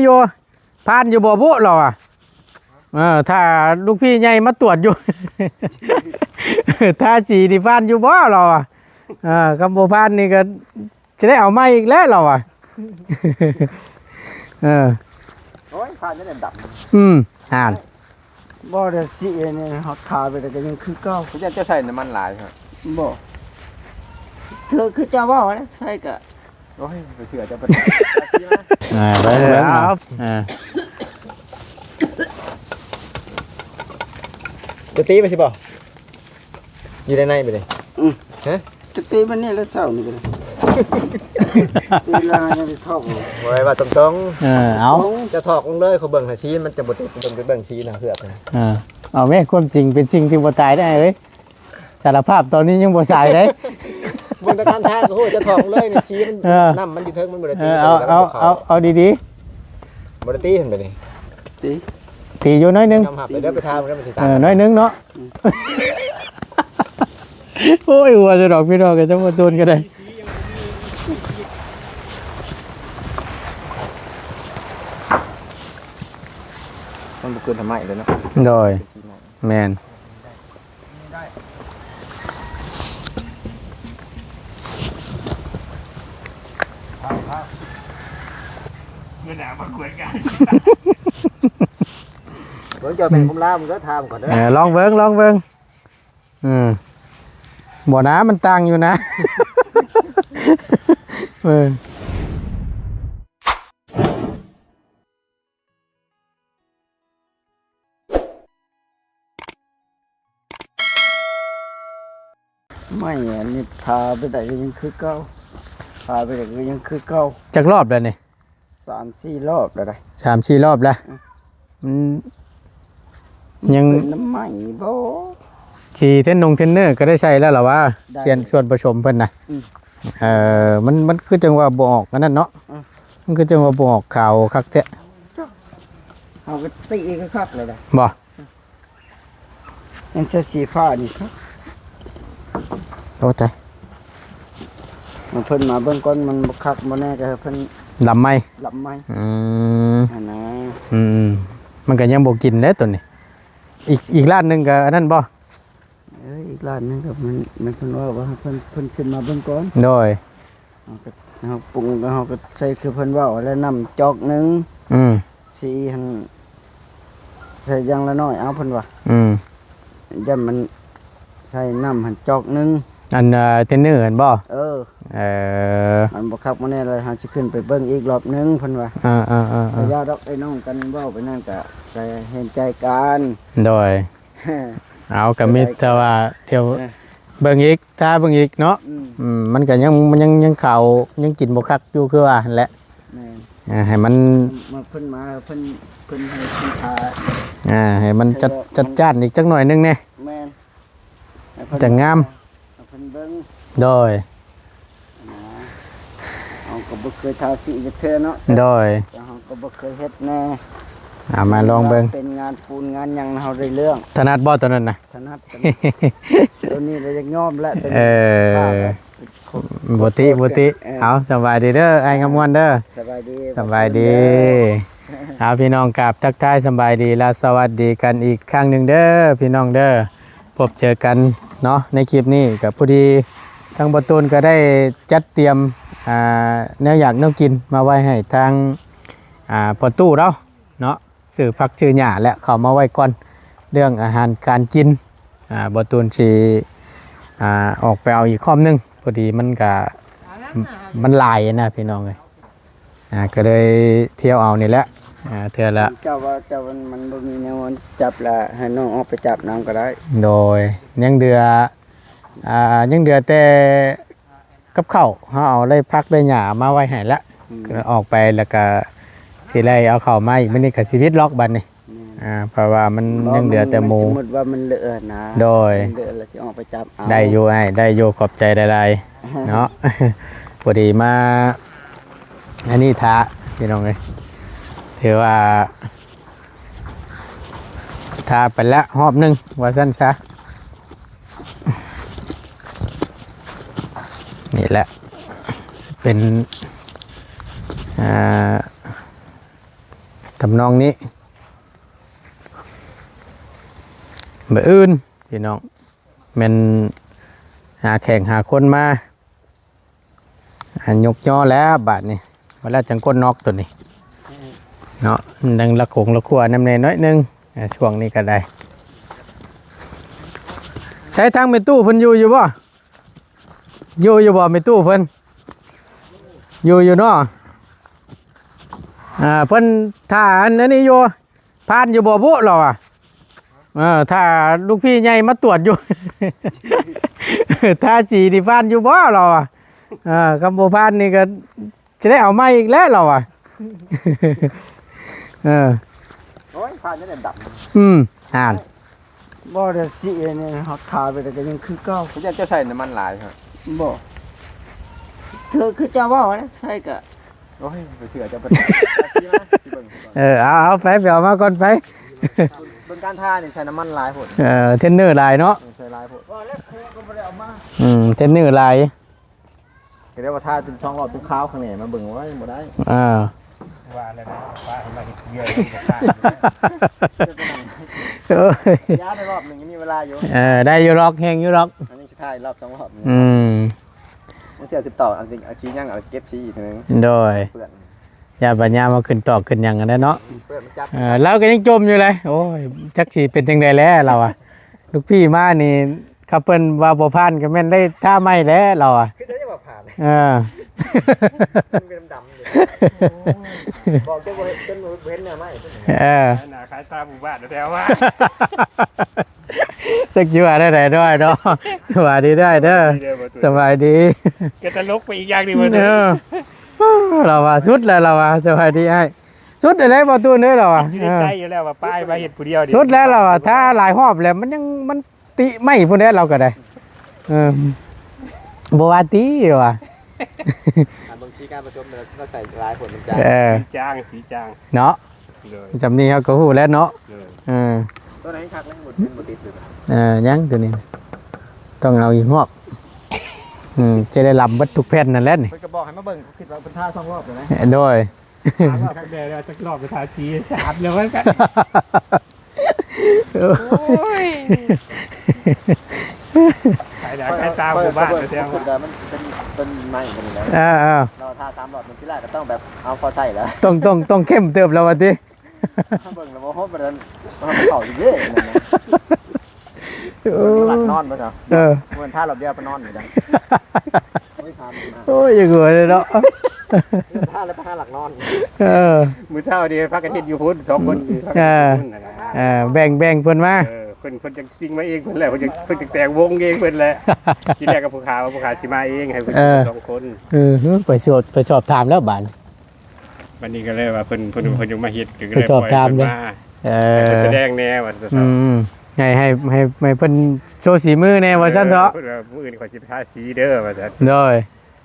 ຢູ່ ຜ່ານຢູ່ບໍ່ບຸ ລາວວ່າ. ເອີ ຖ້າລູກພີ່ໃຫຍ່ມາຕວດຢູ່ ທາສີນີ້ຜ່ານຢູ່ບໍ່ ລາວວ່າ. ເອີ ຄັນບໍ່ຜ່ານນີ້ກໍ ຊິໄດ້ເອົາໃໝ່ອີກແລ້ວ ລາວວ່າ. ເອີ ໂອ້ຍ ຜ່ານຈະໄດ້ດຳ. ອືມ ຫັ້ນ ບໍ່ໄດ້ສີນີ້ ເຮົາທາໄປແລ້ວກໍຍັງຄືເກົ່າ. ເຈົ້າ ເຈົ້າໃສ່ນ້ຳມັນຫຼາຍ ບໍ່ ຄື ຄືເຈົ້າເວົ້ານະ ໃສ່ກະ ໂອ້ຍ ໄປເຊື່ອເຈົ້າ ເພິ່ນ ອ່າ ໄປເບິ່ງເນາະ. ອ່າ ຈະຕີໄປຊິບໍ່? ຢູ່ໃນໃນໄປເດ້. ອືມ ຮະ? ຈະຕີບັດນີ້ແລ້ວເຊົ້ານີ້ກໍໄດ້ ຕີແລ້ວຍັງໄດ້ຖອກ. ບໍ່ໄດ້ວ່າຕົງໆ. ເອີ ເອົາ ເຈົ້າຖອກລົງເລີຍ ເຂົາເບິ່ງໃຫ້ສີ ມັນຈະບໍ່ຕິດ. ເບິ່ງ ໄປເບິ່ງສີໜ້າເສືອກ. ເອີ ເອົາແມ້ ຄວາມຈິງເປັນສິ່ງທີ່ບໍ່ຕາຍໄດ້ເອີຍ. ສາລະພາບຕອນນີ້ຍັງບໍ່ສາຍເດ້. ເບິ່ງແຕ່ການທາກໍຮູ້ ຈະຖອກເລີຍນີ້ ສີມັນ ເອີ ນ້ຳມັນຢູ່ເທິງ ມັນບໍ່ໄດ້ຕີ. ເອີ ເອົາ ເອົາ ເອົາ ເອົາດີໆ. ບໍ່ໄດ້ຕີຫັ້ນໄປນີ້ ຕີ ຕີຢູ່ໜ້ອຍໜຶ່ງ. ຍອມຮັບເດີ ໄປທາເດີ ມັນຊິຕາຍ. ເອີ ໜ້ອຍໜຶ່ງເນາະ. ອືມ ໂອ້ຍ ຫົວຈະດອກ ພີ່ນ້ອງ ຈະບໍ່ຕົນກໍໄດ້. ມັນບໍ່ເກີນທຳໄມເລີຍເນາະ. ໂດຍ ແມ່ນ. ເບິ່ງເຈົ້າແມ່ນຄວາມລາວ ເດີ ຖາມກ່ອນເດີ. ເອີ ລອງເບິ່ງ ລອງເບິ່ງ. ເອີ ບໍ່ນາ ມັນຕ່າງຢູ່ນະ. ເອີ. ໄມ້ອັນນີ້ທາໄປໄດ້ກໍຍັງຄືເກົ່າ ທາໄປໄດ້ກໍຍັງຄືເກົ່າ. ຈັກລອບແລ້ວນີ້? ສາມສີ່ລອບແລ້ວໄດ໋. ສາມສີ່ລອບແລ້ວ. ອືມ ມັນຍັງ ເປັນນ້ຳໄມ້ບໍ່? ສີເທນນົງເທນເນີກໍໄດ້ໃສ່ແລ້ວລະວ່າ ໄດ້ ສ່ວນ ສ່ວນປະສົມເພິ່ນນະ. ອືມ ເອີ ມັນ ມັນຄືຈັ່ງວ່າບໍ່ອອກອັນນັ້ນເນາະ. ອືມ ມັນຄືຈັ່ງວ່າບໍ່ອອກຂາວຄັກແທ້. ເຮົາກໍຕີຄັກໆເລີຍນະ ບໍ່? ຍັງໃຊ້ສີຟ້ານີ້ຄັກ. ໂອ້ ຕາຍ ໃຫ້ເພິ່ນມາເບິ່ງກ່ອນ ມັນບໍ່ຄັກບໍ່ແນ່ກໍໃຫ້ເພິ່ນລຳໃໝ່ ລຳໃໝ່. ອືມ ຫັ້ນນະ. ອືມ ມັນກໍຍັງບໍ່ກິນເດ້ຕົວນີ້. ອີກ ອີກລ້ານໜຶ່ງກໍອັນນັ້ນບໍ່? ເອີ ອີກລ້ານໜຶ່ງກໍມັນ ມັນເພິ່ນເວົ້າວ່າໃຫ້ເພິ່ນ ເພິ່ນຂຶ້ນມາເບິ່ງກ່ອນ. ໂດຍ. ເຮົາກໍ ເຮົາປຸງ ເຮົາກໍໃສ່ຄືເພິ່ນເວົ້າແຫຼະ ນ້ຳຈອກໜຶ່ງ. ອືມ ສີຫັ້ນໃສ່ຢ່າງລະໜ້ອຍເອົາ ເພິ່ນວ່າ. ອືມ ຢ້ານມັນໃສ່ນ້ຳຫັ້ນຈອກໜຶ່ງ. ອັນ ເອີ ເທຣນເນີຫັ້ນບໍ່? ເອີ ເອີ ມັນບໍ່ຄັກບໍ່ແນ່ ແລ້ວເຮົາຊິຂຶ້ນໄປເບິ່ງອີກລອບໜຶ່ງ ເພິ່ນວ່າ. ເອີໆໆໆ ຢ່າດອກ ໄອ້ນ້ອງກັນເວົ້າໄປນັ້ນກະ ກະເຫັນໃຈກັນ. ໂດຍ. ເອົາ ກໍມີແຕ່ວ່າດຽວ ເອີ ເບິ່ງອີກ ຖ້າເບິ່ງອີກເນາະ. ອືມ ອືມ ມັນກໍຍັງ ມັນຍັງ ຍັງຂາວ ຍັງກິນບໍ່ຄັກຢູ່ ຄືວ່າຫັ້ນແຫຼະ. ແມ່ນ. ເອີ ໃຫ້ມັນ ມາ ເພິ່ນມາ ເພິ່ນ ເພິ່ນໃຫ້ກິນຂາ ອ່າ ໃຫ້ມັນຈັດ ໃຫ້ ຈັດຈ້ານອີກຈັກໜ້ອຍໜຶ່ງແດ່. ແມ່ນ. ໃຫ້ເພິ່ນ ຈະງາມ ໃຫ້ເພິ່ນເບິ່ງ. ໂດຍ. ນະ ເຮົາກໍບໍ່ເຄີຍທາສີຈັກເທື່ອເນາະ. ໂດຍ. ແຕ່ເຮົາກໍບໍ່ເຄີຍເຮັດແນ່. ເອົາມາລອງເບິ່ງ. ເປັນງານປູນງານຫຍັງ ເຮົາໄດ້ເລື່ອງ. ຖະໜັດບໍ່ຕົວນັ້ນນະ? ຖະໜັດ. ຕົວນີ້ລະຢາກຍອມແຫຼະ ຕົວນີ້. ເອີ ບໍ່ຕິ ບໍ່ຕິ. ເອີ ເອົາ ສະບາຍດີເດີ ອ້າຍຄຳມ່ວນເດີ. ສະບາຍດີ ສະບາຍດີ. ເອົາ ພີ່ນ້ອງ ກາບທັກທາຍສະບາຍດີ ແລະ ສະຫວັດດີກັນອີກຄັ້ງໜຶ່ງເດີ ພີ່ນ້ອງເດີ. ພົບເຈີກັນເນາະ ໃນຄລິບນີ້ກໍພໍດີ ທາງບໍ່ຕູນກໍໄດ້ຈັດຕຽມ ອ່າ ແນວຢາກແນວກິນມາໄວ້ໃຫ້ທາງ ອ່າ ພໍ່ຕູ້ເຮົາເນາະ ຊື້ຜັກຊື້ຫຍ້າ ແລະ ເຂົ້າມາໄວ້ກ່ອນ ເລື່ອງອາຫານການກິນ. ອ່າ ບໍ່ຕູນຊິ ອ່າ ອອກໄປເອົາອີກຄອມໜຶ່ງ ພໍດີມັນກະ ມັນຫຼາຍນະ ພີ່ນ້ອງເອີຍ. ອ່າ ກໍເລີຍທຽວເອົານີ້ແຫຼະ ອ່າ ເທື່ອລະ ເຈົ້າວ່າ ເຈົ້າມັນ ມັນບໍ່ມີແນວຈັບລະ ໃຫ້ນ້ອງອອກໄປຈັບນຳກໍໄດ້. ໂດຍ. ຍັງເຫຼືອ ອ່າ ຍັງເຫຼືອແຕ່ກັບເຂົ້າ ເຮົາເອົາໄດ້ຜັກໄດ້ຫຍ້າມາໄວ້ໃຫ້ລະ. ອືມ ກໍອອກໄປລະກະຊິໄດ້ເອົາເຂົ້າມາອີກ ມື້ນີ້ກໍຊິວິດລັອກບັດນີ້. ແມ່ນ. ອ່າ ເພາະວ່າມັນ ບໍ່ ຍັງເຫຼືອແຕ່ໝູ. ມັນ ມັນສົມມຸດວ່າມັນເຫຼືອນະ. ໂດຍ. ມັນເຫຼືອລະຊິອອກໄປຈັບເອົາ. ໄດ້ຢູ່ອ້າຍ ໄດ້ຢູ່ ຂອບໃຈຫຼາຍໆ ເນາະ. ພໍດີມາ ອັນນີ້ຖ້າ ພີ່ນ້ອງເອີຍ ຖືວ່າຖ້າໄປແລ້ວຮອບໜຶ່ງວ່າຊັ້ນຊະ. ນີ້ແຫຼະ ເປັນ ອ່າ ທຳນອງນີ້. ມື້ອື່ນພີ່ນ້ອງ ແມ່ນຫາແຂກຫາຄົນມາ ອ່າ ຍົກຍໍແລ້ວບາດນີ້ ວ່າແລ້ວຈັ່ງກົ້ນນອກໂຕນີ້ເນາະ. ຍັງລະຄົງລະຄົວນຳແດ່ໜ້ອຍໜຶ່ງ ອ່າ ຊ່ວງນີ້ກໍໄດ້. ໃສທາງແມ່ຕູ້ເພິ່ນຢູ່ຢູ່ບໍ່? ຢູ່ຢູ່ບໍ່ແມ່ຕູ້ເພິ່ນ? ຢູ່ຢູ່ເນາະ. ອ່າ ເພິ່ນຖ້າອັນ ອັນນີ້ຢູ່ ຜ່ານຢູ່ບໍ່ບຸ ລາວວ່າ. ເອີ ຖ້າລູກພີ່ໃຫຍ່ມາຕວດຢູ່ ທາສີນີ້ຜ່ານຢູ່ບໍ່ ລາວວ່າ. ເອີ ຄັນບໍ່ຜ່ານນີ້ກໍຊິໄດ້ເອົາໃໝ່ອີກແຫຼະ ລາວວ່າ. ເອີ ໂອ້ຍ ຜ່ານຈະໄດ້ດຳ. ອືມ ອ່ານ ບໍ່ໄດ້ຊິອັນນີ້ ເຮົາທາໄປແລ້ວກໍຍັງຄືເກົ່າ. ເຈົ້າ ເຈົ້າໃສ່ນ້ຳມັນຫຼາຍ ບໍ່ ຄື ຄືເຈົ້າເວົ້ານະ ໃສ່ກະ ໂອ້ຍ ໄປເຊື່ອເຈົ້າ ໄປ ເອີ ເອົາ ເອົາໄປ ໄປເອົາມາກ່ອນໄປ. ເບິ່ງການທານີ້ໃສ່ນ້ຳມັນຫຼາຍໂພດ. ເອີ ເທຣນເນີຫຼາຍເນາະ. ເອີ ໃສ່ຫຼາຍໂພດ. ວ່າແລ້ວໂຄກໍບໍ່ໄດ້ເອົາມາ. ອືມ ເທຣນເນີຫຼາຍ. ກໍໄດ້ວ່າທາເປັນສອງຮອບ ເປັນຄາວຂ້າງໃນມາເບິ່ງ ໂອ້ຍ ບໍ່ໄດ້. ອ່າ ວ່າແລ້ວນະ ປ້າເພິ່ນມາເຮັດເວຍຢູ່ ບໍ່ຂາຍຢູ່. ໂອ້ຍ ຢາໄດ້ຮອບໜຶ່ງ ຍັງມີເວລາຢູ່. ເອີ ໄດ້ຢູ່ດອກ ແຮງຢູ່ດອກ. ອັນນີ້ຊິທາອີກຮອບສອງຮອບ. ອືມ ບາງເທື່ອຄືຕອກ ອັນຊິ ອັນຊິຍັງ ເອົາເກັບຊິອີກເທື່ອໜຶ່ງ. ໂດຍ ເພື່ອນ ຢ້ານວ່າຍາມເຮົາຂຶ້ນຕອກຂຶ້ນຫຍັງຫັ້ນແຫຼະເນາະ. ເພື່ອນມັນຈັບ. ເອີ ລາວກໍຍັງຈົ່ມຢູ່ເລີຍ. ໂອ້ຍ ຈັກຊິເປັນຈັ່ງໃດແຫຼະ ລາວວ່າ. ລູກພີ່ມານີ້ ຄັນເພິ່ນວ່າບໍ່ຜ່ານກໍແມ່ນໄດ້ທ່າໃໝ່ແຫຼະ ລາວວ່າ. ຄືໄດ້ວ່າຜ່ານ. ເອີ ມັນເປັນດຳໆຢູ່. ບອກຈົນບໍ່ເຫັນ ຈົນບໍ່ເຫັນເນື້ອໄມ້. ເອີ ໜ້າຂາຍຕາໝູ່ບ້ານແທ້ວ່າ. ຈັກຊິວ່າແນວໃດດ້ວຍເນາະ. ສະບາຍດີດ້ວຍເດີ. ສະບາຍດີ. ກໍຕະຫຼົກໄປອີກຢ່າງໜຶ່ງວ່າ. ເອີ ລາວວ່າສຸດແລ້ວ ລາວວ່າ. ສະບາຍດີອ້າຍ. ສຸດແລ້ວບໍ່ຕູ້ເດີ ລາວວ່າ. ຢູ່ໃນໃຈຢູ່ແລ້ວວ່າ ປ້າຍມາເຮັດຜູ້ດຽວນີ້ ສຸດແລ້ວ ລາວວ່າ. ຖ້າຫຼາຍຮອບແລ້ວ ມັນຍັງ ມັນຕິໄມ້ພຸ້ນແຫຼະ ລາວກໍໄດ້. ເອີ ບໍ່ວ່າຕິວ່າ. ອ່າ ເບິ່ງສີການປະສົມແລ້ວ ລາວໃສ່ຫຼາຍໂພດ ມັນຈາງ. ເອີ ສີຈາງ ສີຈາງເນາະ. ໂດຍ ສ່ຳນີ້ເຮົາກໍຮູ້ແລ້ວເນາະ. ໂດຍ ເອີ ຕົວໃດຄັກແລ້ວ ບໍ່ຕິດ ບໍ່ຕິດຢູ່. ເອີ ຍັງຕົວນີ້ ຕ້ອງເອົາອີກຮອບ. ອືມ ຈະໄດ້ລຳເບິດທຸກແຜ່ນນັ້ນແຫຼະນີ້. ເພິ່ນກໍບອກໃຫ້ມາເບິ່ງ ຄິດວ່າເພິ່ນທາສອງຮອບແລ້ວນະ. ໂດຍ ທາຮອບແດ່ແລ້ວ ຈັກຮອບໄປທາສີສາມແລ້ວວ່າຊັ້ນ. ໂອ້ຍ ຂາຍໜ້າຂາຍຕາໝູ່ບ້ານແທ້ວ່າ. ມັນເປັນ ເປັນໄມ້ກັນນີ້ແຫຼະ. ເອີໆ ລາວທາສາມຮອບ ມື້ທີແລກກໍຕ້ອງແບບເອົາພໍໃຊ້ແລ້ວ. ຕ້ອງ ຕ້ອງ ຕ້ອງເຂັ້ມເຕີບແລ້ວວ່າຕິ. ເບິ່ງແລ້ວບໍ່ຮອດປານນັ້ນ ເຂົ້າຢູ່ເດ້. ໂອ້ຍ ຫຼັກນອນບໍ່ຊະ. ເອີ ເພິ່ນທາຮອບດຽວໄປນອນຢູ່ຈັ່ງ. ໂອ້ຍ ຢ່າກົວເດ້ເນາະ. ເພິ່ນທາແລ້ວໄປຫາຫຼັກນອນ. ເອີ ມື້ເຊົ້ານີ້ພາກັນເຮັດຢູ່ພຸ້ນ ສອງຄົນ. ເອີ ເອີ ແບ່ງ ແບ່ງເພິ່ນມາ. ເອີ ເພິ່ນ ເພິ່ນຈັ່ງຊິງມາເອງເພິ່ນແຫຼະ. ເພິ່ນຈັ່ງ ເພິ່ນຈັ່ງແຕ່ງວົງເອງເພິ່ນແຫຼະ. ທີແລກກໍຜູ້ຂາວ ຜູ້ຂາວຊິມາເອງ ໃຫ້ເພິ່ນ ເອີ ສອງຄົນ. ເອີ ໄປສອບ ໄປສອບຖາມແລ້ວບາດນີ້. ບັດນີ້ກໍເລີຍວ່າເພິ່ນ ເພິ່ນ ອືມ ເພິ່ນຍັງມາເຮັດ ກໍເລີຍໄປສອບຖາມເລີຍ. ເອີ ໃຫ້ເພິ່ນສະແດງແດ່ວ່າ. ອືມ ໃຫ້ ໃຫ້ ໃຫ້ ໃຫ້ເພິ່ນໂຊສີມືແດ່ວ່າຊັ້ນເຖາະ. ເອີ ເພິ່ນວ່າ ມື້ອື່ນຂ້ອຍຊິໄປທາສີເດີວ່າຊັ້ນ. ໂດຍ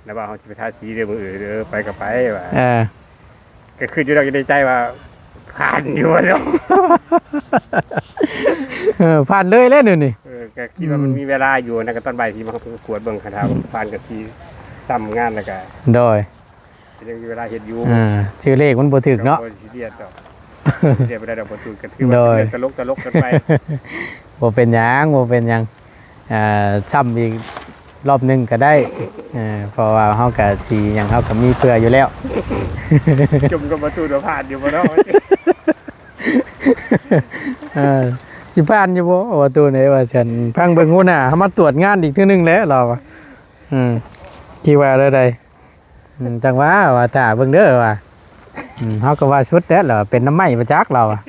ແລ້ວວ່າເຮົາຊິໄປທາສີເດີມື້ອື່ນ. ເອີ ໄປກໍໄປວ່າ. ເອີ ກໍຄິດຢູ່ດອກ ຢູ່ໃນໃຈວ່າ ຜ່ານຢູ່ເນາະ. ເອີ ຜ່ານເລີຍແຫຼະນີ້. ເອີ ກໍຄິດວ່າມັນ ອືມ ມີເວລາຢູ່ນະ. ກໍຕອນບ່າຍຊິມາກວດເບິ່ງ ຄັນຖ້າວ່າ ອືມ ຜ່ານກໍຊິຊ້ຳງານແລ້ວກໍ. ໂດຍ ກໍຍັງມີເວລາເຮັດຢູ່. ອ່າ ຊື່ເລກມັນບໍ່ຖືກເນາະ. ກໍບໍ່ຊີຣຽສດອກ ຊີຣຽສບໍ່ໄດ້ດອກ ບໍ່ຖືກກໍຖືວ່າ ໂດຍ ເປັນເລື່ອງຕະຫຼົກໆກັນໄປ. ບໍ່ເປັນຫຍັງ ບໍ່ເປັນຫຍັງ. ອ່າ ຊ້ຳອີກຮອບໜຶ່ງກໍໄດ້. ເອີ ເພາະວ່າເຮົາກໍສີຫຍັງເຮົາກໍມີເພື່ອຢູ່ແລ້ວ. ຈົ່ມກັບປະຕູວ່າຜ່ານຢູ່ບໍ່ເນາະ. ເອີ ຊິຜ່ານຢູ່ບໍ່ປະຕູນີ້ວ່າຊັ້ນ. ຟັງເບິ່ງຫົວໜ້າເຮົາມາຕວດງານອີກເທື່ອໜຶ່ງແຫຼະ ລາວວ່າ. ອືມ ຄິດວ່າແນວໃດ? ອືມ ຈັ່ງວ່າ ວ່າຖ້າເບິ່ງເດີວ່າ. ອືມ ເຮົາກໍວ່າສຸດແລ້ວ ລາວເປັນນ້ຳໄມ້ບໍ່ຈັກ ລາວວ່າ.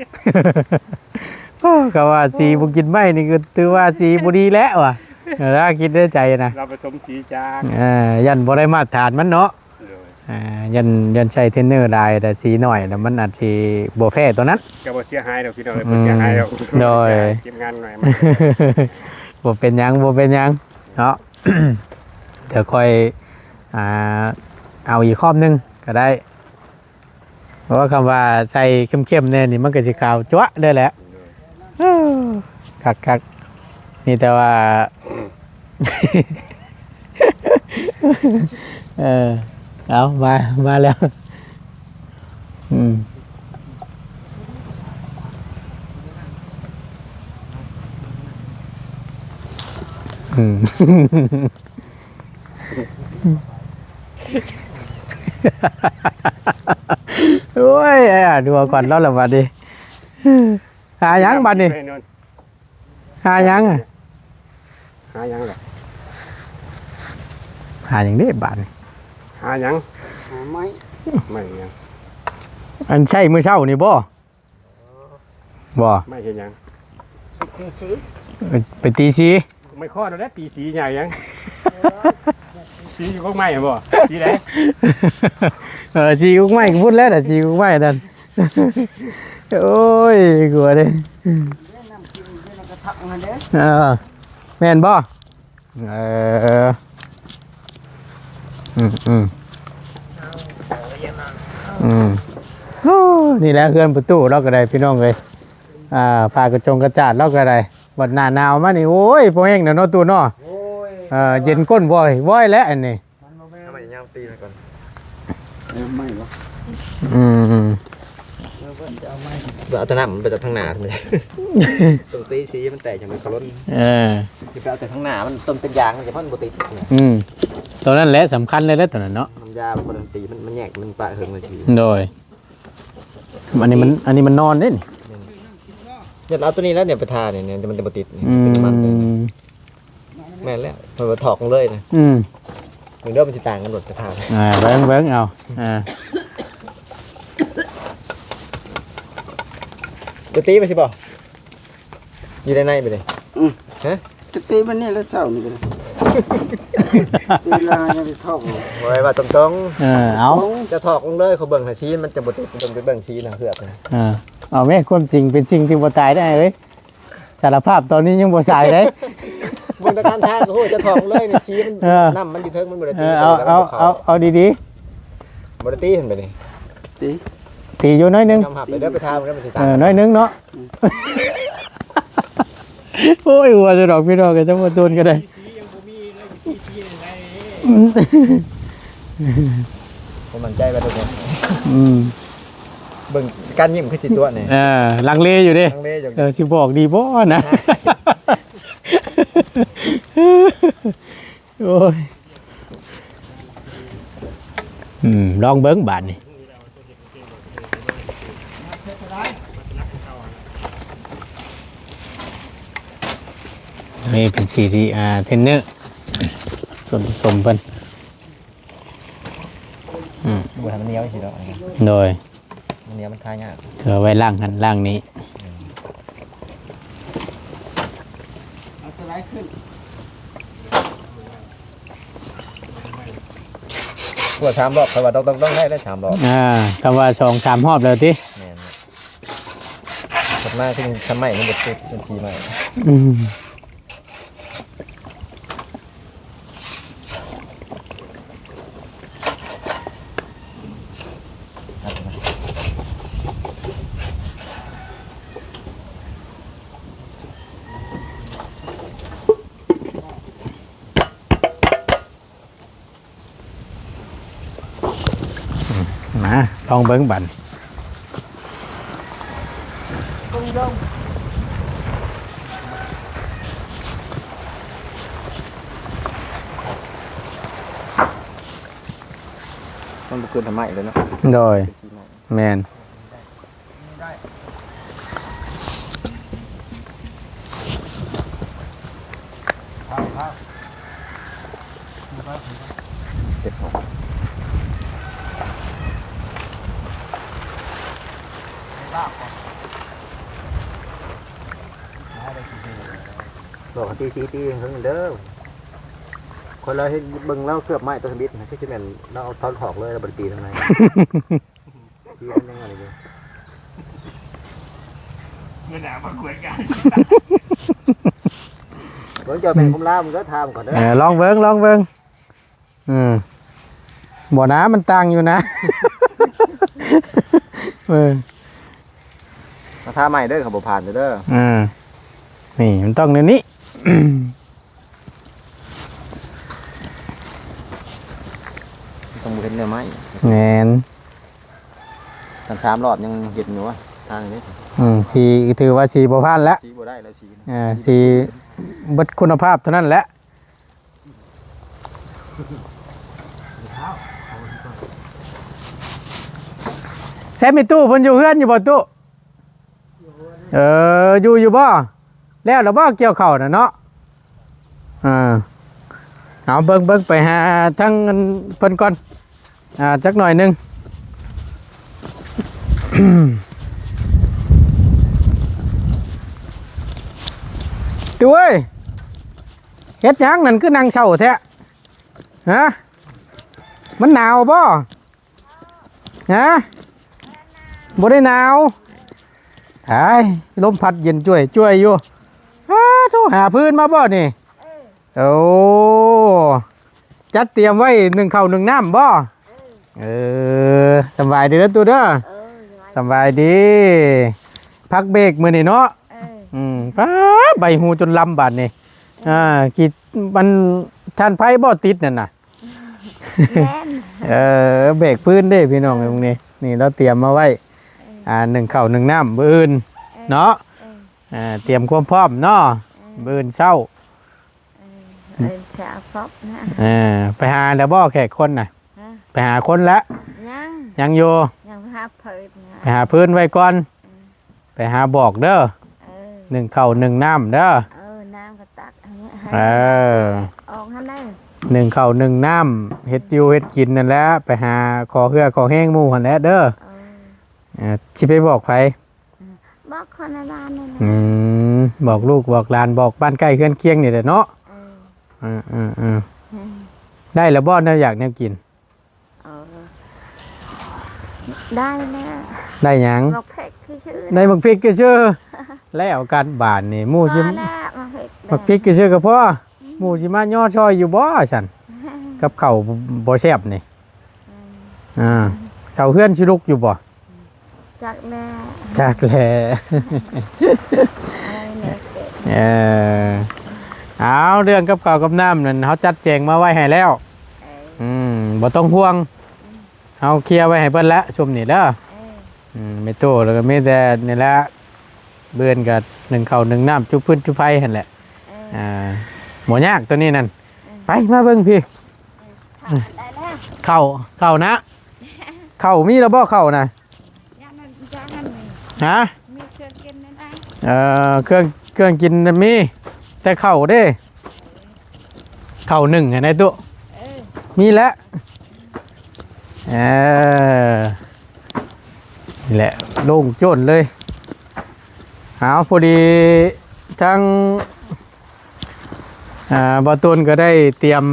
ໂອ້ ກໍວ່າສີບໍ່ກິນໄມ້ນີ້ກໍຖືວ່າສີບໍ່ດີແລ້ວວ່າ. ລາວຄິດໃນໃຈນະ ລາວປະສົມສີຈາງ. ເອີ ຢ້ານບໍ່ໄດ້ມາດຕະຖານມັນເນາະ. ໂດຍ ອ່າ ຢ້ານ ຢ້ານໃສ່ເທຣນເນີຫຼາຍ ແຕ່ສີໜ້ອຍ ແລ້ວມັນອາດຊິບໍ່ແພ້ຕົວນັ້ນ. ກໍບໍ່ເສຍຫາຍດອກພີ່ນ້ອງເອີຍ. ອືມ ບໍ່ເສຍຫາຍດອກ. ໂດຍ ເກັບງານໜ້ອຍມັນ. ບໍ່ເປັນຫຍັງ ບໍ່ເປັນຫຍັງເນາະ. ດຽວຄ່ອຍ ອ່າ ເອົາອີກຮອບໜຶ່ງກໍໄດ້. ເພາະວ່າຄຳວ່າໃສ່ເຂັ້ມໆແດ່ນີ້ ມັນກໍຊິຂາວຈັ້ວະເລີຍແຫຼະ. ໂດຍ ຄັກໆ ມີແຕ່ວ່າ ເອີ ເອົາ ມາ ມາແລ້ວ. ອືມ ອືມ ໂອ້ຍ ອ່າ ດູກ່ອນເນາະລະບາດນີ້ ຫາຫຍັງບາດນີ້? ຫາຫຍັງ? ຫາຫຍັງລະ? ຫາຫຍັງເດ້ບາດນີ້? ຫາຫຍັງ? ຫາໄມ້ ໄມ້ຫຍັງ? ອັນໃຊ້ມື້ເຊົ້ານີ້ບໍ່? ບໍ່ ໄມ້ເຮັດຫຍັງ? ໄປຕີສີ ໄປຕີສີ ໄມ້ຄ້ອນນັ້ນແຫຼະ ຕີສີຫຍັງຫຍັງ? ຕີຢູ່ກົກໄມ້ຫັ້ນບໍ່? ສີໃດ? ເອີ ສີກົກໄມ້ພຸ້ນແຫຼະນະ ສີກົກໄມ້ນັ້ນ. ໂອ້ຍ ກົວເດ້ ເອີ ແມ່ນບໍ່? ເອີ ອືມ ອືມ ອືມ ໂອ້ ນີ້ແຫຼະເຮືອນປະຕູລາວກໍໄດ້ ພີ່ນ້ອງເອີຍ ອ່າ ຜ້າກະຈົງກະຈາດລາວກໍໄດ້ ບັດໜ້າໜາວມານີ້ ໂອ້ຍ ພໍແຮງແລ້ວເນາະ ຕູ້ເນາະ ໂອ້ຍ ເອີ ເຢັນກົ້ນວອຍໆ ແຫຼະອັນນີ້. ມັນບໍ່ແມ່ນ ເອົາໄມ້ຍາວຕີມັນກ່ອນ ເອົາໄມ້ບໍ່? ອືມ ເອົາໄມ້ ເອົາແຕ່ນ້ຳມັນໄປຈາກທາງໜ້າ ຕ້ອງຕີສີມັນແຕກ ຈັ່ງມັນຂະຫຼົ່ນ ເອີ ຢ່າໄປເອົາແຕ່ທາງໜ້າ ມັນຕົ້ນເປັນຢາງ ມັນຈະ ມັນບໍ່ຕິດ ອືມ ຕົວນັ້ນແຫຼະສຳຄັນເລີຍແຫຼະ ຕົວນັ້ນເນາະ ນ້ຳຢາມັນບໍ່ໄດ້ຕີ ມັນ ມັນແຍກ ມັນປະເຫິງເລີຍທີ ໂດຍ ອັນນີ້ມັນ ອັນນີ້ມັນນອນເດ້ນີ້ ແມ່ນ ຢ່າເອົາຕົວນີ້ແຫຼະ ນີ້ໄປທານີ້ ມັນຈະບໍ່ຕິດ ອືມ ເປັນມັນເລີຍ ແມ່ນແລ້ວ ເພິ່ນວ່າຖອກລົງເລີຍນະ ອືມ ເບິ່ງເດີ ມັນຊິຕ່າງກັນໂລດກະທາ ອ່າ ເບິ່ງ ເບິ່ງເອົາ ອ່າ ຈະຕີໄປຊິບໍ່? ຢູ່ໃນໃນໄປເດ້ ອືມ ຮະ? ຈະຕີມັນນີ້ແຫຼະ ເຊົ້ານີ້ກໍໄດ້ ເວລາຍັງໄດ້ເຂົ້າ ບໍ່ໄດ້ວ່າຕົງໆ ເອີ ເອົາ ຈະຖອກລົງເລີຍ ເຂົາເບິ່ງຫາຊີນ ມັນຈະບໍ່ຕິດ ເບິ່ງ ໄປເບິ່ງຊີນນະ ເສືອບນະ ອ່າ ເອົາແມ້ ຄວາມຈິງເປັນສິ່ງທີ່ບໍ່ຕາຍໄດ້ເອີຍ. ສາລະພາບຕອນນີ້ຍັງບໍ່ສາຍເດ້ ເບິ່ງແຕ່ການທາກໍຮູ້ ຈະຖອກເລີຍນີ້ ສີມັນ ເອີ ນ້ຳມັນຢູ່ເທິງ ມັນບໍ່ໄດ້ຕີ ເອີ ເອົາ ເອົາ ເອົາ ເອົາດີໆ ບໍ່ໄດ້ຕີຫັ້ນບາດນີ້ ຕີ ຕີຢູ່ໜ້ອຍໜຶ່ງ ຍອມຮັບເດີ ໄປທາເດີ ມັນຊິຕາຍ ເອີ ໜ້ອຍໜຶ່ງເນາະ ອືມ ໂອ້ຍ ຫົວຈະດອກ ພີ່ນ້ອງ ຈະບໍ່ໂດນກໍໄດ້ ບໍ່ໝັ້ນໃຈວ່າໂດນ ອືມ ເບິ່ງການຍິ້ມຄືຊິຕົວະນີ້ ເອີ ລັງເລຢູ່ເດ້ ລັງເລຢູ່ ເອີ ຊິບອກດີບໍ່ນະ ໂອ້ຍ ອືມ ລອງເບິ່ງບາດນີ້ ນີ້ເປັນສີທີ່ ອ່າ ເທຣນເນີ ສ່ວນປະສົມເພິ່ນ ອືມ ບໍ່ໃຫ້ມັນໜຽວຊິດອກ ໂດຍ ມັນໜຽວມັນຄາຍາກ ເພື່ອໄວ້ລ້າງຫັ້ນລ້າງນີ້ ອືມ ເອົາຕົວໃດຂຶ້ນ ກວດສາມຮອບ ຂ້ອຍວ່າຕ້ອງ ຕ້ອງ ຕ້ອງໄດ້ແລ້ວສາມຮອບ ອ່າ ຄຳວ່າສອງສາມຮອບແລ້ວຕິ ແມ່ນ ເຮັດມາຄືທຳໄມມັນບໍ່ຕິດ ມັນຂີ້ໄໝ້ ອືມ ມາລອງເບິ່ງບັດນີ້ ມັນບໍ່ຄືທຳໄມເລີຍເນາະ ໂດຍ ແມ່ນ ເກັບຂອງ ບອກໃຫ້ຕີສີຕີເທິງເດີ ຄົນລາວເຮັດເບິ່ງລາວເກືອບໄມ້ຕົວທຳອິດນະ ຄືຊິແມ່ນລາວເອົາເທົາຖອກເລີຍ ລາວບໍ່ໄດ້ຕີທາງໃນ. ທີ່ມັນຍັງອັນນີ້ຢູ່ ເວລາມາຄຸຍກັນ ເບິ່ງເຈົ້າແມ່ນຄວາມລາວ ມຶງກໍຖາມກ່ອນເດີ ເອີ ລອງເບິ່ງ ລອງເບິ່ງ ເອີ ບໍ່ນາ ມັນຕ່າງຢູ່ນະ ເອີ ມາທາໃໝ່ເດີ ເຂົາບໍ່ຜ່ານເດີ ເອີ ນີ້ມັນຕ້ອງແນວນີ້. ຕ້ອງເຮັດແນວໃໝ່ ແມ່ນ ຕັ້ງສາມຮອບຍັງເຮັດຢູ່ວະ ທາງນີ້ ອືມ ສີ ຖືວ່າສີບໍ່ຜ່ານແລ້ວ ສີບໍ່ໄດ້ແລ້ວ ສີ ອ່າ ສີເບິດຄຸນນະພາບເທົ່ານັ້ນແຫຼະ ໃຊ້ແມ່ຕູ້ເພິ່ນຢູ່ເຮືອນຢູ່ບໍ່ຕູ້? ເອີ ຢູ່ ຢູ່ບໍ່? ແລ້ວລະບໍ່ກ່ຽວເຂົ້ານະເນາະ? ອ່າ ເອົາເບິ່ງ ເບິ່ງໄປຫາທາງເພິ່ນກ່ອນ ອ່າ ຈັກໜ້ອຍໜຶ່ງ. ຕູ້ເອີຍ ເຮັດຫຍັງນັ້ນ ຄືນັ່ງເສົ້າແທ້? ຮະ ມັນໜາວບໍ່? ຮະ ບໍ່ໄດ້ໜາວ. ອ້າຍ ລົມພັດເຢັນຈ້ວຍໆ ຢູ່. ອ້າ ໂທ ຫາຟືນມາບໍ່ນີ້? ເອີ ໂອ້ ຈັດຕຽມໄວ້ໜຶ້ງເຂົ້າໜຶ້ງນ້ຳບໍ່? ເອີ ເອີ ສະບາຍດີເດີຕູ້ເດີ. ເອີ ສະບາຍດີ. ພັກເບກມື້ນີ້ເນາະ. ເອີ ອືມ ປ້າ ໃບຫູຈົນລຳບາດນີ້. ເອີ ອ່າ ຄິດມັນ ທ່ານໄຟບໍ່ຕິດນັ້ນນະ? ແມ່ນ ເອີ ເບກພື້ນເດ້ພີ່ນ້ອງ ເອີ ເບິ່ງນີ້ ນີ້ລາວຕຽມມາໄວ້ ເອີ ອ່າ ໜຶ້ງເຂົ້າໜຶ້ງນ້ຳມື້ອື່ນ ເອີ ເນາະ. ເອີ ອ່າ ຕຽມຄວາມພ້ອມເນາະ ເອີ ມື້ອື່ນເຊົ້າ. ເອີ ເອີ ເອີ ເອີ ໄປຫາແລ້ວບໍ່ແຂກຄົນນະ? ຮະ ໄປຫາຄົນແລ້ວ? ຍັງ ຍັງຢູ່ ຍັງຫາເພິ່ນນະ ໄປຫາເພິ່ນໄວ້ກ່ອນ. ເອີ ໄປຫາບອກເດີ ເອີ ໜຶ້ງເຂົ້າໜຶ້ງນ້ຳເດີ. ເອີ ນ້ຳກໍຕັກໃຫ້ ເອີ ອອກຫັ້ນເດີ ໜຶ້ງເຂົ້າໜຶ້ງນ້ຳ ເຮັດຢູ່ເຮັດກິນນັ້ນແຫຼະ ໄປຫາຂໍເຫື່ອຂໍແຮງໝູ່ຫັ້ນແຫຼະເດີ. ເອີ ເອີ ຊິໄປບອກໃຜ? ບອກຄົນໃນບ້ານນັ້ນແຫຼະ. ອືມ ບອກລູກບອກຫຼານ ບອກບ້ານໃກ້ເຮືອນຄຽງນີ້ແຫຼະເນາະ. ເອີ ເອີ ເອີ ເອີ ໄດ້ແລ້ວບໍ່ແນວຢາກແນວກິນ? ເອີ ໄດ້ແລ້ວ. ໄດ້ຫຍັງ? ໝາກເຜັກຊື່ໆ ໄດ້ໝາກເຜັກຊື່ໆ. ແລ້ວກັນບາດນີ້ ໝູ່ຊິ ພໍແລ້ວ ໝາກເຜັກ ໝາກເຜັກຊື່ໆກໍພໍ. ອືມ ໝູ່ຊິມາຍໍຊ່ອຍຢູ່ບໍ່ຊັ້ນ? ກັບເຂົ້າບໍ່ແຊບນີ້. ອືມ ອ່າ ເສົາເຮືອນຊິລຸກຢູ່ບໍ່? ຈັກແລ້ວ ຈັກແລ້ວ. ເອີ ແນວເກັບ ເອີ ເອົາ ເລື່ອງກັບເຂົ້າກັບນ້ຳນັ້ນ ເຮົາຈັດແຈງມາໄວ້ໃຫ້ແລ້ວ. ເອີ ອືມ ບໍ່ຕ້ອງຫ່ວງ ອືມ ເຮົາເຄຍໄວ້ໃຫ້ເພິ່ນແລ້ວຊຸມນີ້ເດີ. ເອີ ອືມ ແມ່ຕູ້ ແລ້ວກໍມີແຕ່ນີ້ແຫຼະ ເບືອນກໍໜຶ້ງເຂົ້າໜຶ້ງນ້ຳ ຈຸຟືນຈຸໄຟຫັ້ນແຫຼະ. ເອີ ອ່າ ບໍ່ຍາກໂຕນີ້ນັ້ນ. ເອີ ໄປ ມາເບິ່ງພີ້. ເອີ ເຂົ້າ ເຂົ້ານະ ເຂົ້າມີແລ້ວບໍ່ເຂົ້ານະ? ຍັງນັ້ນ ຍັງນັ້ນນີ້ ຮະ? ມີເຄື່ອງກິນນັ້ນນະ ເອີ ເຄື່ອງ ເຄື່ອງກິນນັ້ນມີ ແຕ່ເຂົ້າເດ້ ເຂົ້າໜຶ້ງຫັ້ນນະຕູ້. ເອີ ມີແລ້ວ ເອີ ນີ້ແຫຼະ ໂລ່ງໂຈ້ນເລີຍ. ເອົາ ພໍດີທາງ ອ່າ ບ່າວຕູນກໍໄດ້ຕຽມ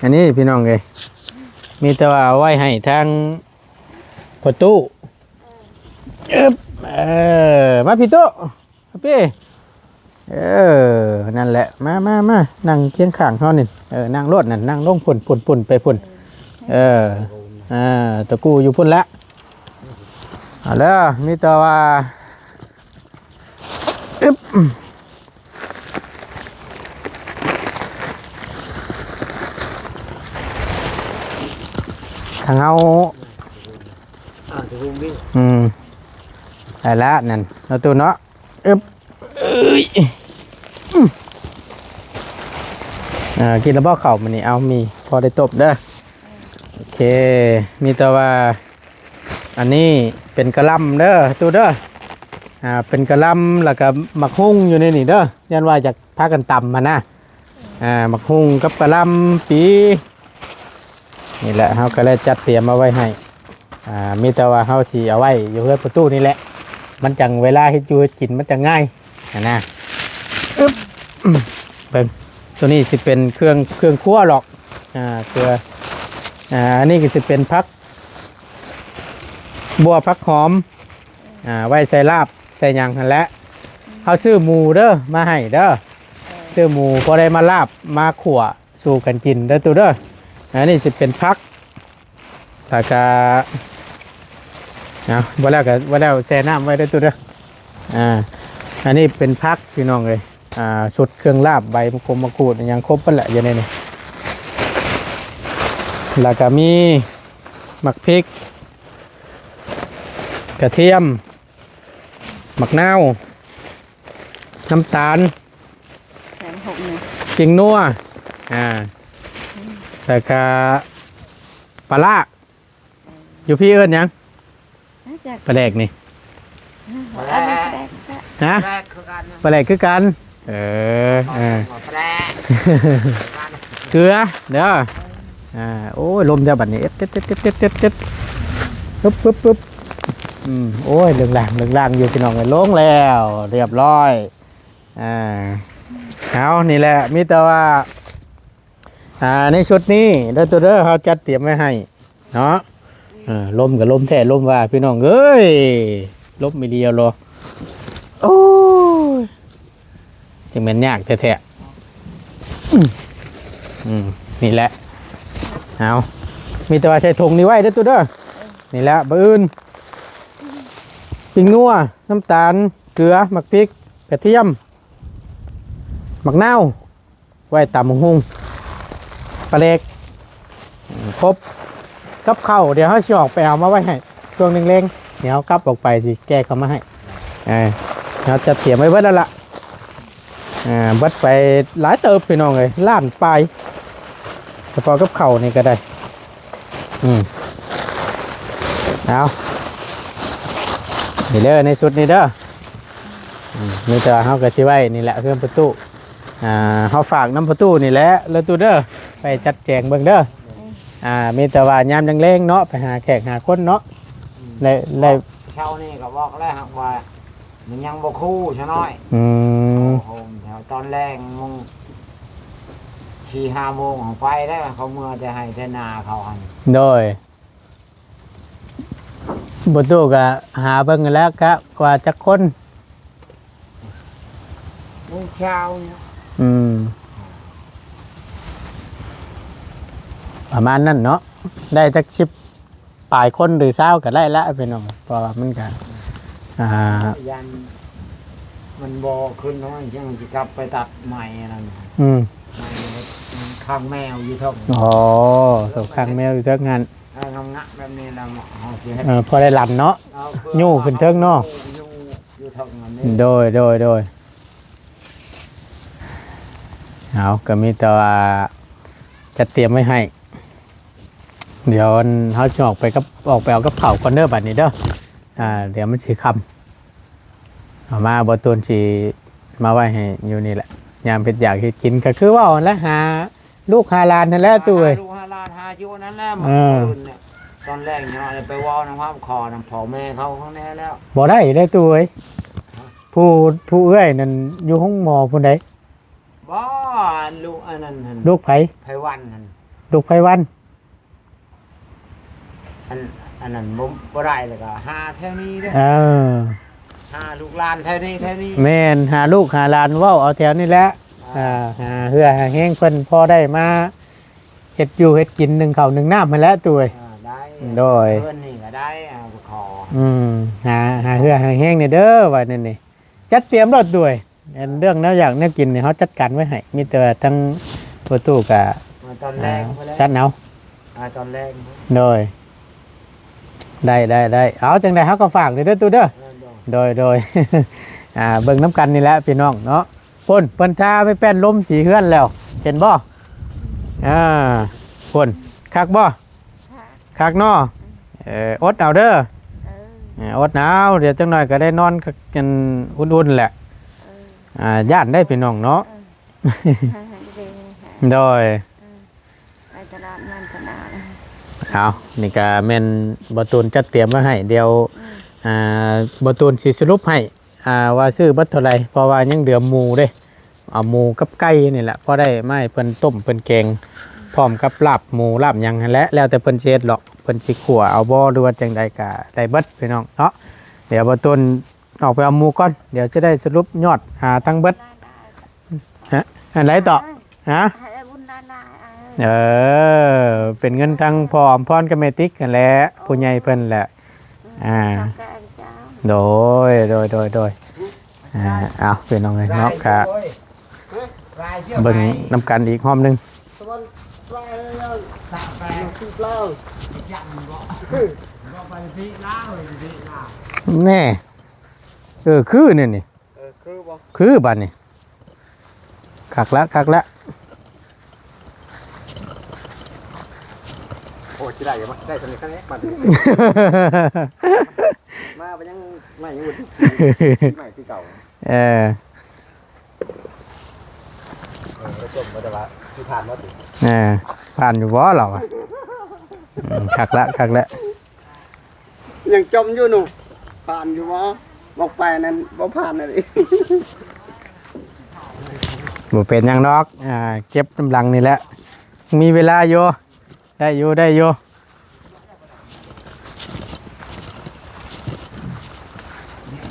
ອັນນີ້ພີ່ນ້ອງເອີຍ ມີແຕ່ວ່າເອົາໄວ້ໃຫ້ທາງພໍ່ຕູ້. ເອີ ເອີ ມາພີ່ຕູ້ ມາພີ່ ເອີ ນັ້ນແຫຼະ ມາ ມາ ມາ ນັ່ງຄຽງຂ້າງເຮົານີ້. ເອີ ນັ່ງໂລດນັ້ນ ນັ່ງລົງພຸ້ນ ພຸ້ນ ພຸ້ນ ໄປພຸ້ນ. ເອີ ອ່າ ຕະກູຢູ່ພຸ້ນລະ. ເອົາເດີ ມີແຕ່ວ່າ ອຶບ ທາງເຮົາ ອ່າ ອືມ ໄດ້ລະນັ້ນເນາະຕູ້ເນາະ. ອຶບ ເອີຍ ອືມ ອ່າ ກິນແລ້ວບໍ່ເຂົ້າມື້ນີ້? ເອົາ ມີ ພໍໄດ້ຕົ້ມເດີ. ໂອເຄ ມີແຕ່ວ່າ ອັນນີ້ເປັນກະຫຼ່ຳເດີຕູ້ເດີ. ອ່າ ເປັນກະຫຼ່ຳ ແລ້ວກະໝາກຫຸ່ງຢູ່ໃນນີ້ເດີ ຢ້ານວ່າຢາກພາກັນຕຳຫັ້ນນະ. ອ່າ ໝາກຫຸ່ງກັບກະຫຼ່ຳປີ ນີ້ແຫຼະ ເຮົາກໍໄດ້ຈັດຕຽມມາໄວ້ໃຫ້. ອ່າ ມີແຕ່ວ່າເຮົາຊິເອົາໄວ້ຢູ່ເຮືອນພໍ່ຕູ້ນີ້ແຫຼະ ມັນຈັ່ງເວລາເຮັດຢູ່ເຮັດກິນມັນຈັ່ງງ່າຍຫັ້ນນະ. ອຶບ ເບິ່ງ ໂຕນີ້ຊິເປັນເຄື່ອງ ເຄື່ອງຄົວຫຼອກ. ອ່າ ເຄືອ ອ່າ ອັນນີ້ກໍຊິເປັນຜັກ ບົວ ຜັກຫອມ ອ່າ ໄວ້ໃສ່ລາບໃສ່ຫຍັງຫັ້ນແຫຼະ. ເຮົາຊື້ໝູເດີ ມາໃຫ້ເດີ ຊື້ໝູ ພໍໄດ້ມາລາບມາຂົ້ວ ສູ່ກັນກິນເດີຕູ້ເດີ. ອັນນີ້ຊິເປັນຜັກ ແລ້ວກະ ເອົາ ບໍ່ແລ້ວກະ ບໍ່ແລ້ວແຊ່ນ້ຳໄວ້ເດີຕູ້ເດີ. ອ່າ ອັນນີ້ເປັນຜັກພີ່ນ້ອງເອີຍ. ອ່າ ຊຸດເຄື່ອງລາບ ໃບມະກົງມະກູດ ຫຍັງຄົບໝົດແຫຼະຢູ່ໃນນີ້. ແລ້ວກະມີໝາກພິກ ກະທຽມ ໝາກນາວ ນ້ຳຕານ ແຖມຫົກໜຶ່ງ ກິ່ງນົວ ອ່າ ແລ້ວກະປາຫຼ້າ ຢູ່ພີ້ເອີ້ນຫຍັງ? ປາແດກນີ້ ປາແດກ ປາແດກ ຮະ? ປາແດກຄືກັນ ເອີ ເອີ ປາແດກ ເກືອເດີ ອ່າ ໂອ້ຍ ລົມແທ້ບັດນີ້ ເອັດ ເອັດ ເອັດ ປຶບ ປຶບ ປຶບ ອືມ ໂອ້ຍ ເລື່ອງລ່າງ ເລື່ອງລ່າງຢູ່ ພີ່ນ້ອງເອີຍ ລົງແລ້ວ ລຽບຮ້ອຍ ອ່າ ເອົາ ນີ້ແຫຼະ ມີແຕ່ວ່າ ອ່າ ໃນຊຸດນີ້ເດີ ໂຕເດີ ເຮົາຈັດຕຽມໄວ້ໃຫ້ເນາະ ເອີ ລົມກໍລົມແທ້ ລົມວ່າ ພີ່ນ້ອງເອີຍ ລົມອີ່ຫຼີເອົາໂລ ໂອ້ຍ ຈັ່ງແມ່ນຍາກແທ້ໆ ອືມ ອືມ ນີ້ແຫຼະ ເອົາ ມີແຕ່ວ່າໃສ່ຖົງນີ້ໄວ້ເດີ ໂຕເດີ ນີ້ແຫຼະ ບາອື່ນ ປິງນົວ ນ້ຳຕານ ເກືອ ໝາກພິກ ກະທຽມ ໝາກນາວ ໄວ້ຕຳບັກຫຸ່ງ ປາແດກ ຄົບ ກັບເຂົ້າ ດຽວເຮົາຊິອອກໄປເອົາມາໄວ້ໃຫ້ ຊ່ວງແລງໆ ດຽວເຮົາກັບອອກໄປຊິແກະເຂົ້າມາໃຫ້ ເອີ ເຮົາຈັດຕຽມໄວ້ເບິດແລ້ວລະ ເອີ ເບິດໄປຫຼາຍເຕີບ ພີ່ນ້ອງເອີຍ ລ້ານປາຍ ສະເພາະກັບເຂົ້ານີ້ກໍໄດ້ ອືມ ເອົາ ນີ້ເດີ ໃນຊຸດນີ້ເດີ ອືມ ມີແຕ່ວ່າເຮົາກໍຊິໄວ້ນີ້ແຫຼະ ເຮືອນປະຕູ ອ່າ ເຮົາຝາກນຳປະຕູນີ້ແຫຼະ ເດີຕູ້ເດີ ໄປຈັດແຈງເບິ່ງເດີ ອ່າ ມີແຕ່ວ່າຍາມແລງໆເນາະ ໄປຫາແຂກຫາຄົນເນາະ ອືມ ໄດ້ ໄດ້ ເຊົ້ານີ້ກໍບອກແລ້ວ ຫາກວ່າ ມັນຍັງບໍ່ຄູ່ຊະໜ້ອຍ ອືມ ໂຮມແຖວຕອນແລງໂມງ ສີ່ຫ້າໂມງເຮົາໄປແລ້ວ ເຂົາເມືອແຕ່ໄຮ່ແຕ່ນາເຂົາຫັ້ນ ໂດຍ ບໍ່ຕູ້ກະຫາເບິ່ງແລ້ວກະວ່າຈັກຄົນ ໂມງເຊົ້ານີ້ ອືມ ປະມານນັ້ນເນາະ ໄດ້ຈັກສິບ ປາຍຄົນຫຼືຊາວກໍໄດ້ລະພີ່ນ້ອງ ເພາະວ່າມັນກໍ ອ່າ ຢ້ານມັນບໍ່ຂຶ້ນເນາະ ຍັງຊິກັບໄປຕັດໄມ້ອັນນັ້ນ ອືມ ໄມ້ຂັງແມວຢູ່ເທິງ ອໍ ໂຕຂັງແມວຢູ່ເທິງຫັ້ນ ເອີ ງາມໆແບບນີ້ລະເນາະ ເຮົາຊິເຮັດ ເອີ ພໍໄດ້ຫຼັນເນາະ ເອີ ຍູ້ຂຶ້ນເທິງເນາະ ຢູ່ ຢູ່ເທິງນັ້ນເດ້ ໂດຍ ໂດຍ ໂດຍ ເອົາ ກໍມີແຕ່ວ່າຈັດຕຽມໄວ້ໃຫ້ ດຽວເຮົາຊິອອກໄປກັບ ອອກໄປເອົາກັບເຂົ້າກ່ອນເດີບັດນີ້ເດີ ອ່າ ດຽວມັນຊິຄ່ຳ ເອົາມາ ບໍ່ຕູນຊິມາໄວ້ໃຫ້ຢູ່ນີ້ແຫຼະ ຍາມເຮັດຢາກເຮັດກິນ ກໍຄືເວົ້າຫັ້ນແຫຼະ ຫາລູກຫາຫຼານຫັ້ນແຫຼະ ຕູ້ເອີຍ ຫາລູກຫາຫຼານ ຫາຢູ່ນັ້ນແຫຼະ ເອີ ມື້ອື່ນນີ້ ຕອນແລງນີ້ໄປເວົ້ານຳເຂົາ ຂໍນຳພໍ່ແມ່ເຂົາຂ້າງແນ່ແລ້ວ ບໍ່ໄດ້ເດ້ ຕູ້ເອີຍ ຜູ້ ຜູ້ເອື້ອຍນັ້ນຢູ່ໂຮງໝໍພຸ້ນໃດ ບໍ່ ອັນລູກອັນນັ້ນຫັ້ນ ລູກໃຜ? ໄພວັນຫັ້ນ ລູກໄພວັນ ອັນ ອັນນັ້ນບໍ່ ບໍ່ໄດ້ ແລ້ວກໍຫາແຖວນີ້ເດ້ ເອີ ຫາລູກຫຼານແຖວນີ້ ແຖວນີ້ ແມ່ນ ຫາລູກຫາຫຼານ ເວົ້າເອົາແຖວນີ້ແຫຼະ ອ່າ ອ່າ ຫາເຫື່ອຫາແຮງເພິ່ນ ພໍໄດ້ມາເຮັດຢູ່ເຮັດກິນ ໜຶ້ງເຂົ້າໜຶ້ງນ້ຳຫັ້ນແຫຼະ ຕູ້ເອີຍ ອ່າ ໄດ້ ໂດຍ ເພິ່ນນີ້ກໍໄດ້ ອ່າ ຂໍ ອືມ ຫາ ຫາເຫື່ອຫາແຮງແດ່ເດີ ວ່າແນວນີ້ ຈັດຕຽມໂລດ ຕູ້ເອີຍ ອັນເລື່ອງແນວຢາກແນວກິນນີ້ ເຮົາຈັດການໄວ້ໃຫ້ ມີແຕ່ວ່າທາງປະຕູກະ ຕອນແລງ ອ່າ ພຸ້ນແຫຼະ ຈັດເອົາ ອ່າ ຕອນແລງ ໂດຍ ໄດ້ ໄດ້ ໄດ້ ເອົາ ຈັ່ງໃດເຮົາກໍຝາກເດີຕູ້ເດີ ເອີ ໂດຍ ໂດຍ ໂດຍ ອ່າ ເບິ່ງນຳກັນນີ້ແຫຼະພີ່ນ້ອງເນາະ ພຸ້ນ ເພິ່ນທາໄມ້ແປ້ນລົມສີເຮືອນແລ້ວ ເຫັນບໍ່? ອ່າ ພຸ້ນ ຄັກບໍ່? ຄັກເນາະ ເອີ ອົດເອົາເດີ ເອີ ອົດເອົາ ດຽວຈັກໜ້ອຍກໍໄດ້ນອນກັນອຸ່ນໆແຫຼະ ອ່າ ຢ້ານໄດ໋ພີ່ນ້ອງເນາະ ໂດຍ ໄປຕະຫຼາດ ມາຕະຫຼາດ ເອົາ ນີ້ກໍແມ່ນບໍ່ຕູນຈັດຕຽມໄວ້ໃຫ້ ດຽວ ອ່າ ບໍ່ຕູນຊິສະຫຼຸບໃຫ້ ອ່າ ວ່າຊື້ເບິດເທົ່າໃດ ເພາະວ່າຍັງເຫຼືອໝູເດ້ ເອົາໝູກັບໄກ່ນີ້ແຫຼະ ພໍໄດ້ມາໃຫ້ເພິ່ນຕົ້ມເພິ່ນແກງ ພ້ອມກັບລາບໝູລາບຫຍັງຫັ້ນແຫຼະ ແລ້ວແຕ່ເພິ່ນຊິເຮັດເນາະ ເພິ່ນຊິຂົ້ວເອົາບໍ່ ຫຼືວ່າຈັ່ງໃດກໍໄດ້ເບິດພີ່ນ້ອງເນາະ ດຽວບໍ່ຕູນອອກໄປເອົາໝູກ່ອນ ດຽວຈະໄດ້ສະຫຼຸບຍອດຫາທັງເບິດ ຮະ ອັນໃດຕໍ່? ຮະ ໃຫ້ໄດ້ບຸນຫຼາຍໆ ເອີ ເອີ ເປັນເງິນທາງພໍ່ອຳພອນກັບແມ່ຕິກຫັ້ນແຫຼະ ຜູ້ໃຫຍ່ເພິ່ນແຫຼະ ອ່າ ໂດຍ ໂດຍ ໂດຍ ໂດຍ ອ່າ ເອົາ ພີ່ນ້ອງເອີຍເນາະ ກະເບິ່ງນຳກັນອີກຮອບໜຶ່ງ ແນ່ ເອີ ຄືນີ້ນີ້ ເອີ ຄືບໍ່? ຄືບາດນີ້ ຄັກລະ ຄັກລະ ໂອ້ ຊິໄດ້ຢູ່ບໍ່? ໄດ້ສ່ຳນີ້ຄັນແຫຼະ ມາ ມາໄປຍັງ ໄມ້ຍັງບໍ່ຕິດ ຊິໄມ້ຄືເກົ່າ. ເອີ ເອີ ລາວຈົ່ມບໍ່ໄດ້ວ່າຊິຜ່ານບໍ່ຕິ? ເອີ ຜ່ານຢູ່ບໍ່ລາວວ່າ? ອືມ ຄັກລະ ຄັກລະ. ຍັງຈົ່ມຢູ່ໜູ ຜ່ານຢູ່ບໍ່? ບອກໄປນັ້ນບໍ່ຜ່ານນະ. ບໍ່ເປັນຫຍັງດອກ ອ່າ ເກັບນຳຫຼັງນີ້ແຫຼະ ມີເວລາຢູ່. ໄດ້ຢູ່ ໄດ້ຢູ່.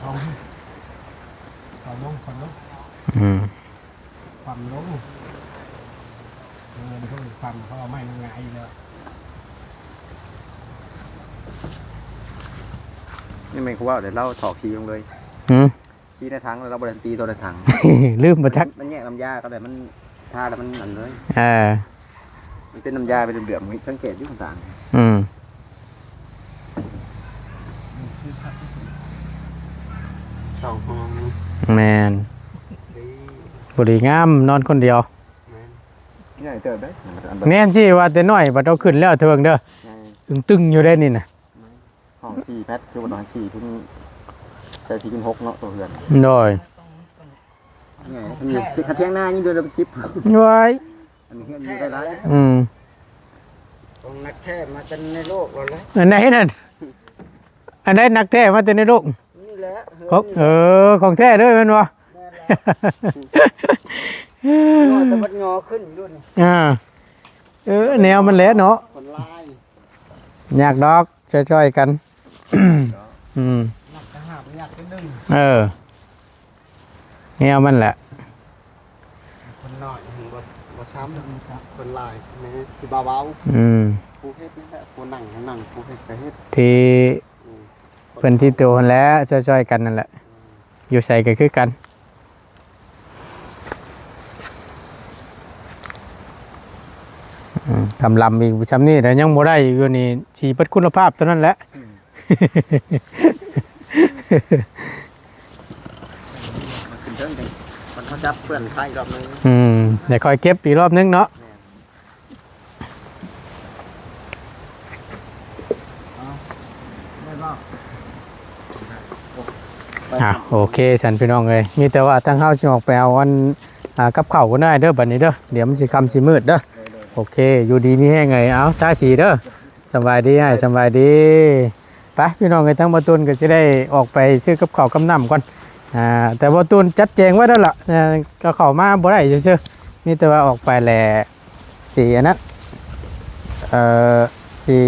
ເອົາລົງ ເອົາລົງ ອືມ ຄວ່ຳລົງ. ເອີ ເພິ່ນຄວ່ຳ ເຂົາເອົາໄມ້ມັນຫງາຍຢູ່ແລ້ວ. ນີ້ແມ່ນຄືວ່າໄດ້ເລົ່າຖອກຂີ້ລົງເລີຍ. ຫື? ທີ່ໃນຖັງ ແລ້ວບໍ່ໄດ້ຕີຕົວໃນຖັງ ລືມບໍ່ຈັກ. ມັນແຍກນ້ຳຢາກໍໄດ້ ມັນທາແລ້ວມັນອັນເລີຍ. ເອີ ມັນເປັນນ້ຳຢາເປັນເຫຼືອງໆ ສັງເກດຢູ່ຂ້າງໆ. ອືມ ສອງຫ້ອງ. ແມ່ນ ພໍດີງາມ ນອນຄົນດຽວ. ແມ່ນ ໃຫຍ່ເຕີບເດ້. ແມ່ນ ຊິວ່າແຕ່ນ້ອຍ ບັດເອົາຂຶ້ນແລ້ວເທີງເດີ ໃຫຍ່ ຕຶງໆຢູ່ເດ້ນີ້ນະ. ຫ້ອງສີ່ແພັດ ຄືວ່ານອນສີ່ເພິ່ນ ໃສ່ສີ່ເປັນຫົກເນາະ ຕົວເຮືອນ. ໂດຍ ນີ້ ຄັນຖຽງນາຍັງເດືອນລະສິບ. ວ້າຍ ອັນນີ້ເຮືອນຢູ່ໄດ້ຫຼາຍ. ອືມ ຂອງນັກແທ້ມາແຕ່ໃນໂລກແລ້ວແຫຼະ. ອັນໃດນັ້ນ? ອັນໃດນັກແທ້ມາແຕ່ໃນໂລກ? ນີ້ແຫຼະ ຂອງ ເອີ ຂອງແທ້ເລີຍແມ່ນບໍ່? ແມ່ນແລ້ວ ງໍແຕ່ມັນງໍຂຶ້ນຢູ່ນີ້. ອ່າ ເອີ ແນວມັນແຫຼະເນາະ ຄົນຫຼາຍ. ຍາກດອກ ຊ່ອຍໆກັນ. ອືມ ເອີ ແນວມັນແຫຼະ ຄົນໜ້ອຍບໍ່ ບໍ່ຊ້ຳ ຄົນຫຼາຍແມ່ຊິເບົາ. ອືມ ຜູ້ເຮັດນີ້ແຫຼະ ຜູ້ນັ່ງໃຫ້ນັ່ງ ຜູ້ເຮັດກໍເຮັດ ທີ່ ອືມ ເພິ່ນທີ່ໂຕຫັ້ນແຫຼະ ຊ່ອຍໆກັນນັ້ນແຫຼະ. ຢູ່ໃສກໍຄືກັນ. ອືມ ກຳລຳອີກຊ່ຳນີ້ ແຕ່ຍັງບໍ່ໄດ້ຢູ່ນີ້ ຊິເບິດຄຸນນະພາບເທົ່ານັ້ນແຫຼະ. ອືມ ມັນຂຶ້ນເທິງຈັ່ງ ມັນເຮົາຈັບເປື້ອນໄປອີກລອບໜຶ່ງ. ອືມ ດຽວຄ່ອຍເກັບອີກລອບໜຶ່ງເນາະ. ແມ່ນ. ອ່າ ໂອເຄ ຊັ້ນພີ່ນ້ອງເອີຍ ມີແຕ່ວ່າທາງເຮົາຊິອອກໄປເອົາອັນ ອ່າ ກັບເຂົ້າກ່ອນເດີ ບັດນີ້ເດີ ດຽວມັນຊິຄ່ຳຊິມືດເດີ. ໂອເຄ ຢູ່ດີມີແຮງເອີຍ ເອົາ ທາສີເດີ. ສະບາຍດີອ້າຍ ສະບາຍດີ. ໄປພີ່ນ້ອງເອີຍ ທາງບ່າວຕຸນກໍຊິໄດ້ອອກໄປຊື້ກັບເຂົ້າກັບນ້ຳກ່ອນ. ອ່າ ແຕ່ບ່າວຕຸນຈັດແຈງໄວ້ແລ້ວລະ ເອີ ກໍເຂົ້າມາບໍ່ໄດ້ຊື່ໆ ມີແຕ່ວ່າອອກໄປແຫຼະ ຊິອັນນັ້ນ ເອີ ຊິ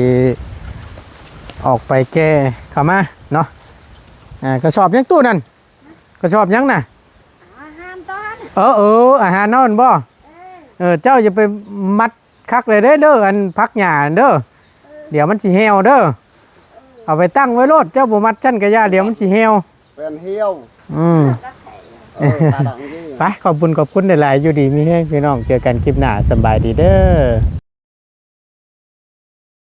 ອອກໄປແກ່ເຂົ້າມາເນາະ. ອ່າ ກະສອບຫຍັງຕູ້ນັ້ນ? ກະສອບຫຍັງນະ? ອາຫານຕອນ ເອີ ເອີ ອາຫານນອນບໍ່? ເອີ ເອີ ເຈົ້າຢ່າໄປມັດຄັກເລີຍເດີ ເດີ ອັນຜັກຫຍ້ານັ້ນເດີ ເອີ ດຽວມັນຊິແຫ້ວເດີ. ເອີ ເອົາໄປຕັ້ງໄວ້ໂລດ ເຈົ້າບໍ່ມັດຊັ້ນກະຢ່າ ດຽວມັນຊິແຫ້ວ. ແວ່ນຫ່ຽວ. ອືມ ເອີ ຕາດຳເດ້. ໄປ ຂອບຄຸນ ຂອບຄຸນຫຼາຍໆ ຢູ່ດີມີແຮງພີ່ນ້ອງ ເຈີກັນຄລິບໜ້າ ສະບາຍດີເດີ.